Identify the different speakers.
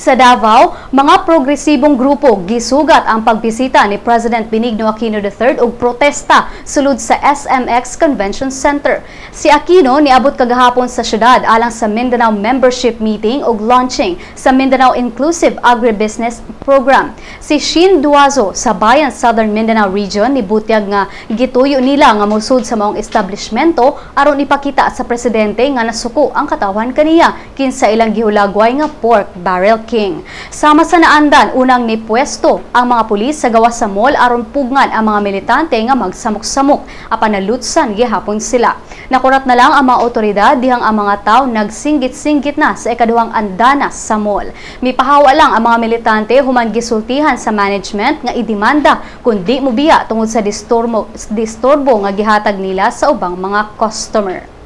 Speaker 1: Sa Davao, mga progresibong grupo gisugat ang pagbisita ni President Benigno Aquino III og protesta sulod sa SMX Convention Center. Si Aquino niabot kagahapon sa syudad alang sa Mindanao Membership Meeting ug launching sa Mindanao Inclusive Agribusiness Program. Si Shin Duazo sa Bayan Southern Mindanao Region nibutyag nga gituyo nila nga mosud sa maong establishmento aron ipakita sa presidente nga nasuko ang katawhan kaniya, kinsa ilang gihulagway nga pork barrel king. Sama sa naandan, unang nipuesto ang mga pulis sa gawas sa mall aron pugngan ang mga militante nga magsamok-samok, apan nalutsan gihapon sila. Nakurat na lang ang mga otoridad dihang ang mga tao nagsinggit-singgit na sa ikaduhang andanas sa mall. Mipahawa lang ang mga militante human gisultihan sa management nga idemanda kung di mobiya tungod sa disturbo nga gihatag nila sa ubang mga customer.